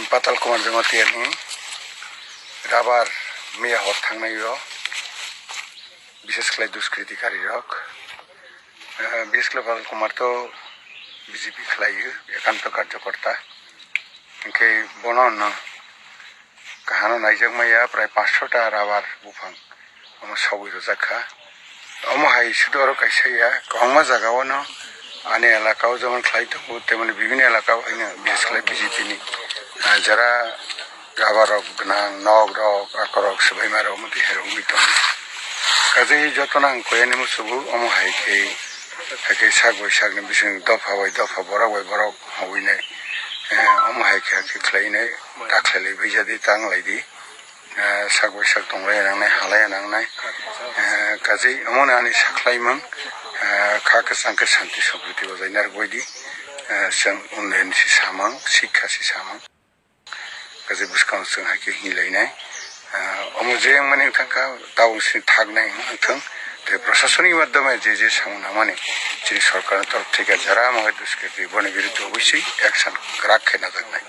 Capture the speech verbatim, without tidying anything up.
Patal Kumar Jamatia ni rabar miya hor thangnai o, bishesh khlai duskritikarok. Eh, bishesh khlai Patal Kumar to B J P khlai o, ekanto karjokorta. Hwnkhe bono no kahano naijak maya prai panchsho ta rabar buphang omo sogwi rwjak kha. Omo hai sudu oro kaisa ya, kwbangma jaga o no ani elaka o jemon khlai tongo, temoni bibini elaka o haino bishesh khlai B J P ni, ah, jara rabar rok gwnang, nok rok, akorok, swbaima rok, omo twi hai rok wngwi tongo. Kaje joto no ang koi ani musugo, omo hai khe, hai khe sak bai sak ni bising dopha bai dopha, borok bai borok hogwi nai, eh, omo hai khe, hai khe khlai nai, ta khlai lai bai jadi, tang lai di. Eh, sak bai sak tong lai nangnai, ha lai nangnai. Eh, kaje omo no ani sa khlai mang, eh, kha kwchang khe santi sampriti bajai narwk bai di. Eh, chwng unnayan si samang, sikha si samang. Kaje bwskang chwng hai khe hinlainai. Ah, omo je wngmani wngthang kha, tabuk sini thaknai wngthang. Tei prasasoni madhyome je je samung nangmani chini sorkarni torof theke jara omo hai duskriti boni biruddhe obosoi action kwrak khe najaknai.